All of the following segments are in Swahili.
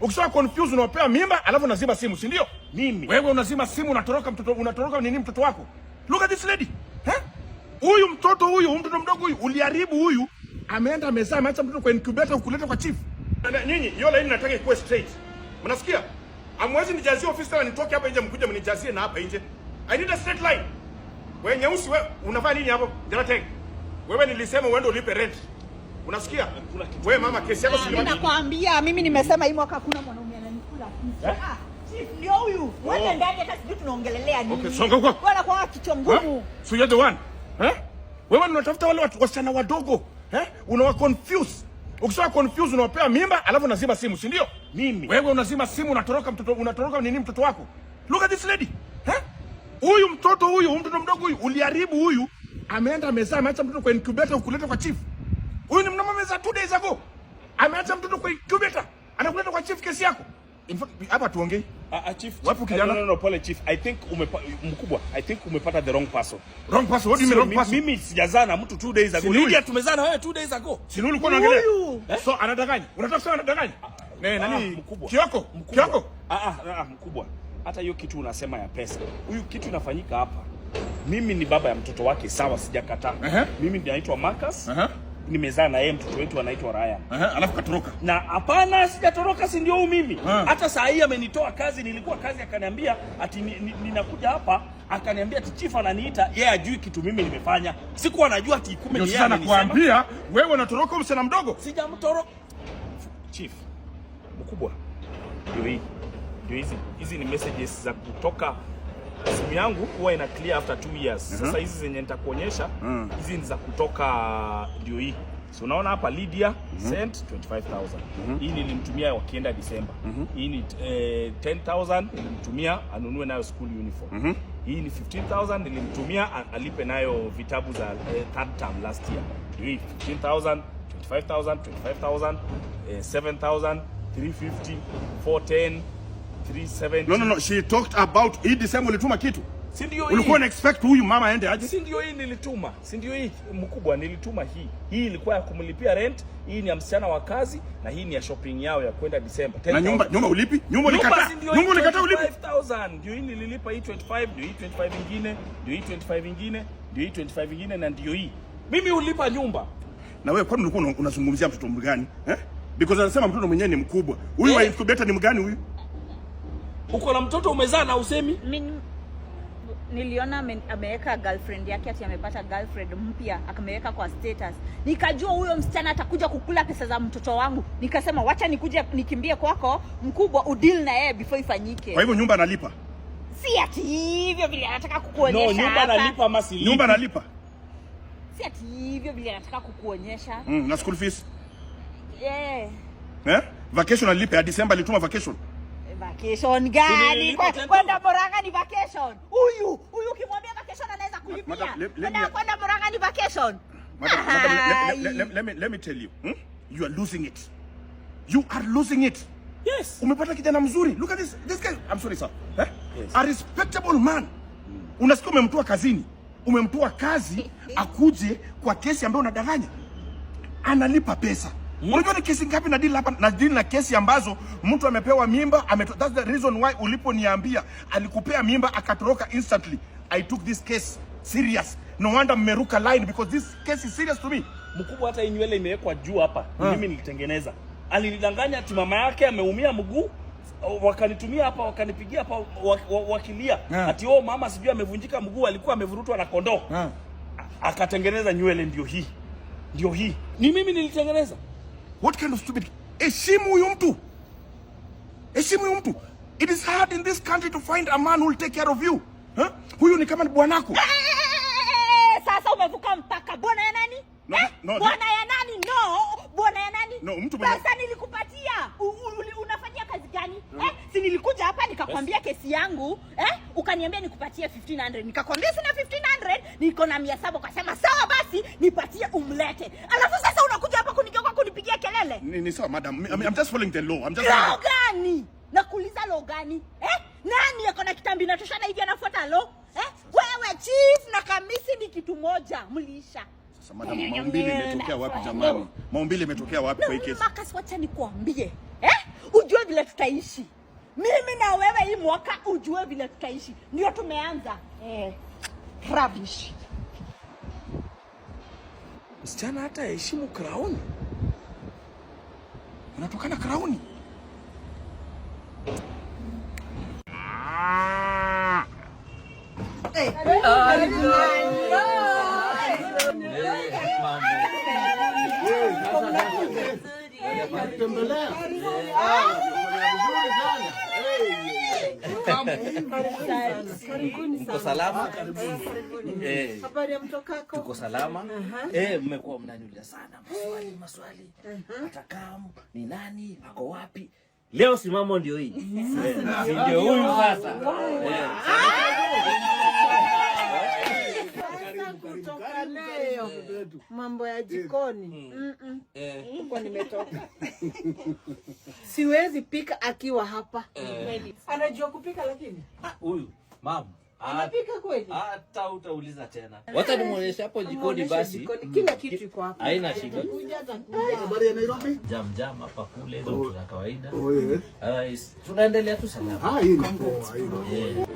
Ukisha confuse unawapea mimba alafu unazima simu, si ndio? Mimi. Wewe unazima simu, unatoroka mtoto, unatoroka nini mtoto wako? Look at this lady. Eh? Huyu mtoto huyu, mtoto mdogo huyu, uliharibu huyu. Ameenda amezaa, ameacha mtoto kwa incubator kuleta kwa chief. Na nyinyi, hiyo line nataka ikuwe straight. Mnasikia? Hamwezi nijazie ofisi tena nitoke hapa nje mkuje mnijazie na hapa nje. I need a straight line. Wewe nyeusi, wewe unafanya nini hapo? Jarateng. Wewe nilisema uende ulipe rent. Unasikia? Wewe mama, kesi yako Mimi nakwambia, mimi nimesema hii mwaka hakuna mwanaume ananikula kichwa. Ah, chief ndio huyu. Wewe ndani hata sijui tunaongelelea nini. Okay, songa huko. Bwana kwa kichwa ngumu. Huh? So you're the one. Eh? Wewe unatafuta wale watu wasichana wadogo. Eh? Unawa confuse. Ukisha confuse unawapea mimba alafu unazima simu, si ndio? Mimi. Wewe unazima simu, unatoroka mtoto, unatoroka nini mtoto wako? Look at this lady. Eh? Huyu mtoto huyu, mtoto mdogo huyu, uliharibu huyu. Ameenda amezaa, ameacha mtoto kwa incubator kuleta kwa chief. Huyu ni mama amezaa 2 days ago. Ameacha mtoto kwa incubator. Anakuleta kwa chief kesi yako. In fact, hapa tuongei. Ah, ah, chief. Wapi kijana? No, no, no, pole chief. I think mkubwa. I think umepata the wrong person. Wrong person. What do you mean Sio, wrong person? Mimi sijazaa na mtu 2 days ago. Si ni huyu? Lydia, tumezaa na wewe 2 days ago. Si ni ulikuwa unaongelea? Huyu. So anadanganya. Unataka kusema anadanganya? Ne, nani? Mkubwa. Kioko. Mkubwa. Kioko. Ah, ah, ah, mkubwa. Hata hiyo kitu unasema ya pesa. Huyu kitu inafanyika hapa. Mimi ni baba ya mtoto wake, sawa, sijakataa. Mimi naitwa Marcus. Nimezaa na yeye, mtoto wetu anaitwa Ryan. Alafu katoroka. Na hapana, sijatoroka, si ndio huyu mimi. Ah. Hata saa hii amenitoa kazi, nilikuwa kazi, akaniambia ati ninakuja hapa, akaniambia ati chief ananiita, yeye ajui kitu mimi nimefanya. Sikuwa najua ati kumbe Ndio ni yeye sasa amenisema. Nakuambia wewe unatoroka huyu msichana mdogo. Sijamtoroka. Chief, mkubwa, ndio hii, ndio hizi, hizi ni messages za kutoka simu yangu, huwa ina clear after 2 years. Sasa hizi zenye nitakuonyesha, hizi ni za kutoka, ndio hii. So unaona hapa Lydia sent 25,000. Hii nilimtumia wakienda December. Hii ni 10,000 nilimtumia anunue nayo school uniform. Hii ni 15,000 nilimtumia alipe nayo vitabu za third term last year. Ndio hii 15,000, 25,000, 25,000, 7,000, 350, 410, 370. No. She talked about hii December ulituma kitu. Si ndio hii? Ulikuwa una expect huyu mama aende aje? Si ndio hii nilituma? Si ndio hii mkubwa, nilituma hii. Hii ilikuwa ya kumlipia rent, hii ni ya msichana wa kazi na hii ni ya shopping yao ya kwenda December. Na nyumba, nyumba ulipi? Nyumba Nyumba ulikataa. si ndio Nyumba hii ulikataa ulipi? 25,000. Ndio hii nililipa hii 25, ndio hii 25 ingine, ndio hii 25 ingine, ndio hii 25 ingine na ndio hii. Mimi ulipa nyumba. Na wewe kwani ulikuwa unazungumzia mtoto mgani? Eh? Because anasema mtoto mwenyewe ni mkubwa. Huyu wa Eh. incubator ni mgani huyu? Uko na mtoto umezaa na usemi? Niliona ameweka girlfriend yake, ati amepata girlfriend mpya, akameweka kwa status. Nikajua huyo msichana atakuja kukula pesa za mtoto wangu. Nikasema wacha nikuje nikimbie kwako mkubwa, udeal na yeye before ifanyike. Kwa hivyo nyumba analipa. Si ati hivyo vile anataka kukuonyesha No, nyumba hapa. nalipa ama silipi? Nyumba analipa. Si ati hivyo vile anataka kukuonyesha. Na school fees. Yeah. Eh? Vacation alipa ya December, alituma vacation. Vacation gani? Nililipa 10,000. Kwenda Murang'a ni vacation? Huyu huyu ukimwambia vacation anaweza kulipia. Madam, let Kwenda kwenda Murang'a ni vacation? Madam, madam, let, Ai. let me tell you. You are losing it. You are losing it. Yes. Umepata kijana mzuri. Look at this. This guy. I'm sorry, sir. Eh? Yes. A respectable man. Unasikia umemtoa kazini. Umemtoa kazi akuje kwa kesi ambayo unadanganya. Analipa pesa. Unajua ni kesi ngapi na deal hapa? Na deal na kesi ambazo mtu amepewa mimba. That's the reason why uliponiambia alikupea mimba akatoroka instantly, I took this case serious. No wonder mmeruka line, because this case is serious to me. Mkubwa, hata hii nywele imewekwa juu hapa, Ah. mimi nilitengeneza. Alinidanganya ati mama yake ameumia mguu, wakanitumia hapa, wakanipigia hapa wakilia Ah. ati oh, mama sijui amevunjika mguu, alikuwa amevurutwa na kondoo. Ah. Akatengeneza nywele, ndio hii, ndio hii, ni mimi nilitengeneza. What kind of stupid? Heshimu huyu mtu. Heshimu huyu mtu. It is hard in this country to find a man who will take care of you. Huh? Huyu ni kama ni bwanako. Eh, sasa umevuka mpaka. Bwana ya nani? No, Eh? no, Bwana ya nani? No, bwana ya nani? No, mtu mwenye- Pesa nilikupatia. Unafanyia kazi gani? Eh? Si nilikuja hapa nikakwambia kesi yangu, eh? Ukaniambia nikupatie 1500. Nikakwambia sina 1500, niko na 700. Ukasema sawa basi, nipatie umlete. Alafu sasa unakuja hapa kunigeuka kunipigia kelele. Ni sawa, madam. I mean, I'm just following the law. I'm just Law following gani? Nakuuliza law gani? Eh? Nani ako na kitambi inatoshana hivi anafuata law? Eh? Wewe chief na Kamisi ni kitu moja, mliisha. Sasa madam, maumbile imetokea wapi jamani? Maumbile imetokea wapi kwa hii kesi? Marcus, wacha nikuambie. Eh? Ujue vile tutaishi. Mimi na wewe hii mwaka ujue vile tutaishi. Ndio tumeanza. Eh. Rubbish. Msichana hata heshimu crown. Unatokana crown. Mko salama? Eh, Habari ya mtokako? Tuko salama. Mmekuwa mnaniuliza sana maswali maswali. Atakam ni nani? Ako wapi? Leo simamo ndio hii. Si ndio huyu sasa. Sasa kutoka leo mambo ya jikoni huko nimetoka. Siwezi pika akiwa hapa. Anajua kupika lakini Ah, huyu mama anapika kweli. Hata utauliza tena. Wacha nimuonyeshe hapo jikoni Muonyeshe basi. jikoni, kila kitu iko hapa. Haina shida. Kuja atakuja. Habari ya Nairobi? Jam jam hapa kule hizo vitu za kawaida. Oh, yes. Tunaendelea tu salama. Ah, hii ni poa, hii ni poa.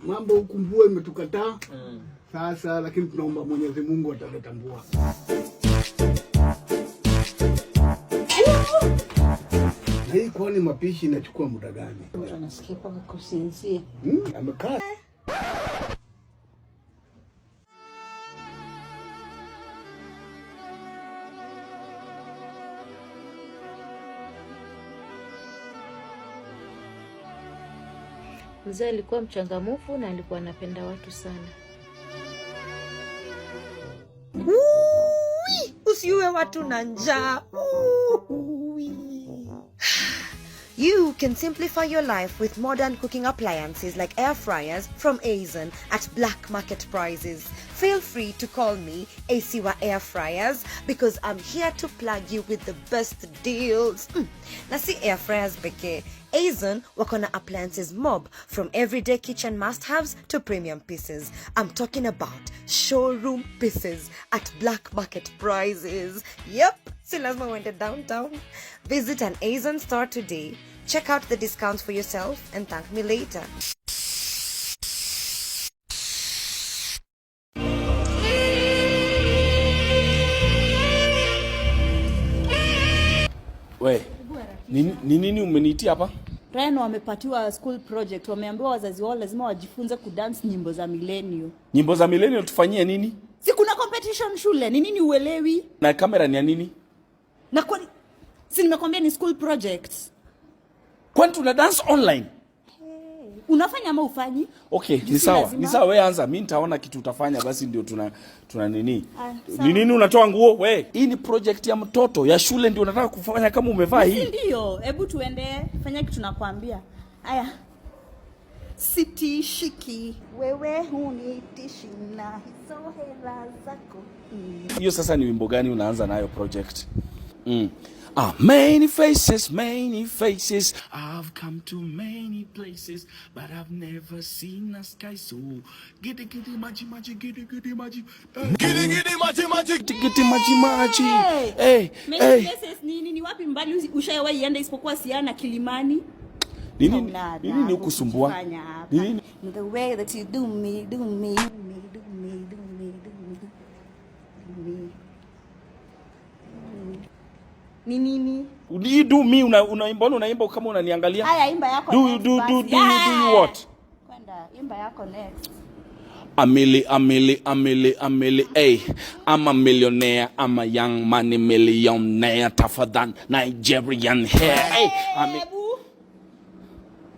Mambo huku mvua imetukataa sasa, lakini tunaomba Mwenyezi Mungu ataleta mvua. Na hii kwani mapishi inachukua muda gani? Anasikia mpaka kusinzia. Amekaa. Mzee alikuwa mchangamfu na alikuwa anapenda watu sana. Ui, usiue watu na njaa. Ui. You can simplify your life with modern cooking appliances like air fryers from Azen at black market prices. Feel free to call me Asiwa Air Fryers because I'm here to plug you with the best deals. Na si air fryers pekee. Azen wako na appliances mob from everyday kitchen must-haves to premium pieces. I'm talking about showroom pieces at black market prices. Yep, si lazima uende downtown. Visit an Azen store today. Check out the discounts for yourself and thank me later. We, ni nini umeniitia hapa? Ryan wamepatiwa school project, wameambiwa wazazi wao lazima wajifunze kudance nyimbo za millennial. Nyimbo za millennial tufanyie nini? Si kuna competition shule, ni nini uelewi? Na kamera ni ya nini? Na kwani si nimekwambia ni school project? Kwani tuna dance online? Unafanya ama ufanyi? Okay, Juu ni si sawa. lazima. Ni sawa, wewe anza, mimi nitaona kitu utafanya basi ndio tuna nini? Aya, sawa. Ni nini unatoa nguo we? Hii ni project ya mtoto ya shule ndio unataka kufanya kama umevaa Si hii. ndio? Hebu tuende, fanya kitu nakwambia. Aya. Sitishiki, wewe hunitishi na hizo hela zako. Hiyo sasa ni wimbo gani unaanza nayo project? Ah, many faces, many faces. I've come to many places, but I've never seen a sky so giddy giddy maji maji giddy giddy maji. Gidi gidi maji maji. Giddy giddy maji maji. Hey! Hey, Many hey. places nini ni wapi mbali ushawahi enda isipokuwa Siana Kilimani? Nini Hauna nini adabu ukusumbua? kujifanya hapa. Nini? The way that you do me, do me, do me, do me, do me, do me, do me. Ni nini? You do me unaimba unaimba kama unaniangalia. Haya, imba yako Do you next do basi. do do you do you what? Kwenda, imba yako next. Amili, amili, amili, amili, hey. I'm a millionaire, I'm a young money millionaire, tougher than Nigerian hair. Hey, I'm Hebu.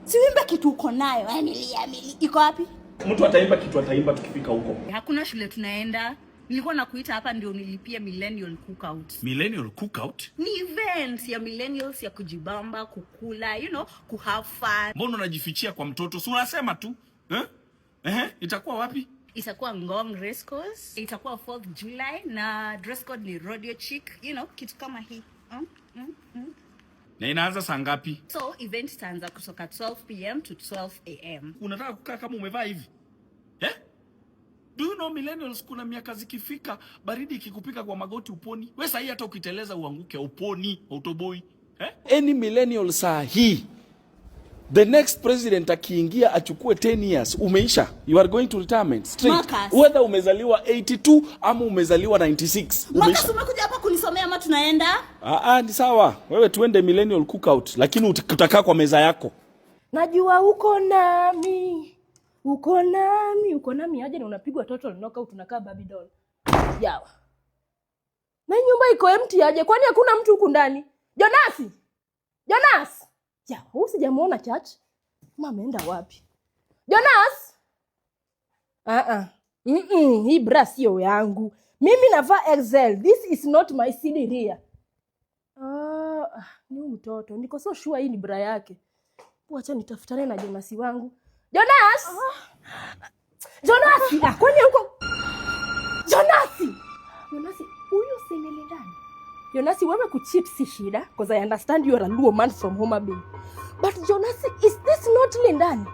Siwimbe kitu uko nayo. Amili, amili. Iko wapi? Mtu ataimba kitu ataimba tukifika huko. Hakuna shule tunaenda. Nilikuwa nakuita hapa ndio nilipie millennial cookout. Millennial cookout? Ni event ya millennials ya kujibamba, kukula, ku have fun. Mbona unajifichia kwa mtoto? Si unasema tu. Eh? Eh, itakuwa wapi? Itakuwa Ngong Race Course. Itakuwa 4th July na dress code ni rodeo chic, kitu kama hii. Na inaanza saa ngapi? So event itaanza kutoka 12 p.m. to 12 a.m. Unataka kukaa kama umevaa hivi? Eh? Do you know millennials, kuna miaka zikifika, baridi ikikupika kwa magoti uponi. We sahii hata ukiteleza uanguke uponi, autoboi. Eh? Any millennial saa hii, the next president akiingia achukue 10 years, umeisha. You are going to retirement straight. Marcus. Whether umezaliwa 82 ama umezaliwa 96, Marcus, umeisha. umekuja hapa kunisomea ama tunaenda? Ah, ah, ni sawa. Wewe tuende millennial cookout, lakini utakaa kwa meza yako. Najua uko nami, uko nami, uko nami aje na unapigwa total knockout, unakaa baby doll. Yawa. Na hii nyumba iko empty aje? Kwani hakuna mtu huku ndani? Jonasi! Jonas! Yawa, huyu sijamuona church. Mama ameenda wapi? Jonas! Ah ah. Hii bra sio yangu. Mimi navaa XL. This is not my sidiria. Ah, ni huyu mtoto. Niko so sure hii ni bra yake. Wacha nitafutane na Jonasi wangu. Jonas! Jonasi! Ah, kwani huko? Jonasi! Jonasi, huyu si ni Lindani? Jonasi, wewe kucheat si shida because I understand you are a Luo man from Homa Bay. But Jonasi, is this not Lindani?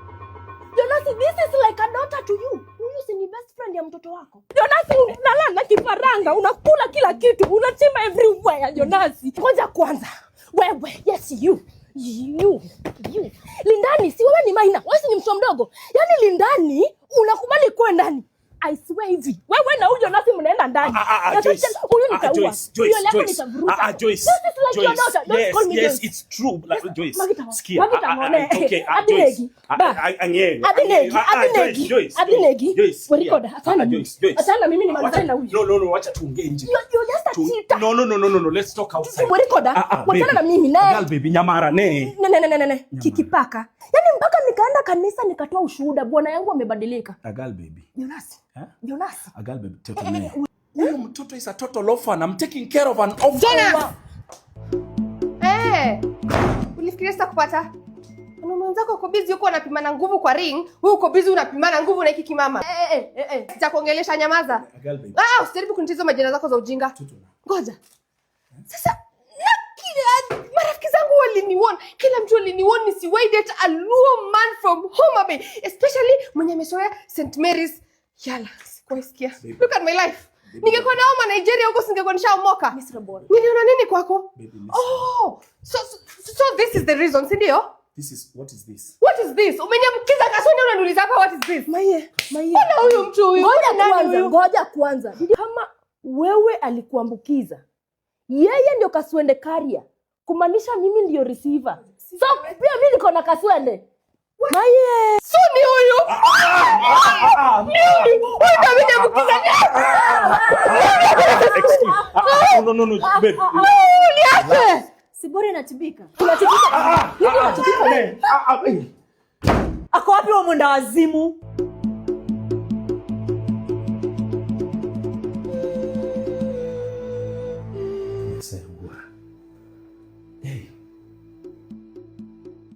Jonasi, this is like a daughter to you. Huyu si ni best friend ya mtoto wako. Jonasi, unalala na kifaranga, unakula kila kitu, unachimba everywhere, Jonasi. Ngoja kwanza. Wewe, yes you. You, you. Lindani, si wewe ni minor, wewe si ni mtoto mdogo. Yaani Lindani, unakubali kuwa ndani. I swear hivi. Wewe na huyu Jonasi mnaenda ndani. Ah, ah, ah, Na Joyce. huyu Ah, nitaua. Joyce, Joyce, Hiyo lako Joyce. nitavuruta. Ah, ah, Joyce. This is like your Joyce. daughter. Don't Yes, call me yes, Joyce. it's true. Like, Joyce. Magita, Sikia. Magita, Ah, ah, ngone. ah, okay. Ah, Adinegi. Joyce. Ah, Ba. ah, angeni. Adinegi, Ah, ah, Adinegi, Joyce, Joyce, Adinegi. Joyce. Wewe record, Yeah. achana Ah, mimi. Joyce, Joyce. Achana mimi nimalizane Wacha- na huyu. No, no, no, wacha tuongee nje. You're just a cheater. No, no, no, no, no, no. Let's talk outside. Wewe record, Ah, ah, wachana baby. na mimi naye. Girl, baby, nyamara ne. Ne, ne, ne, ne, ne. Kikipaka. Yaani mpaka nikaenda kanisa nikatoa ushuhuda, bwana yangu amebadilika. A girl, baby. Jonas. Eh? Jonas. A girl, baby. Teto ne. Huyu mtoto is a total orphan. I'm taking care of an orphan. Jonas! Eh, ulifikiria sasa kupata? Mwanaume wenzako uko busy huko unapimana nguvu kwa ring, wewe uko busy unapimana nguvu na hiki kimama. Eh, eh, eh, eh. Sitakuongelesha, nyamaza. A girl, baby. Ah, usijaribu kunitiza majina zako za ujinga. Ngoja. Sasa na kila marafiki zangu waliniwarn, kila mtu aliniwarn nisiwahi date a Luo man from Homa Bay, especially mwenye amesoea St Mary's. Yala, sikuwahi sikia. Look at my life. Ningekuwa naoma Nigeria huko singekuwa nishaomoka. Miserable. Niliona nini kwako? Baby, listen. Oh, so this is the reason, si ndio? This is, what is this? What is this? Umeniambukiza kaswende unaniuliza hapa what is this? Maye, maye. Mbona huyu mtu huyu? Ngoja Nani kwanza, huyu? ngoja kwanza. Kama wewe alikuambukiza, yeye ndio kaswende carrier, kumaanisha mimi ndio receiver. So pia mimi niko na kaswende. Maye. So ni huyu. Ni huyu. Huyu ndio ameniambukiza. Excuse. Ah, ah, no, no, no, babe. Niache. Si bora inatibika. Unatibika. Nini unatibika? Ah, ah, eh. Ako wapi wa mwenda wazimu?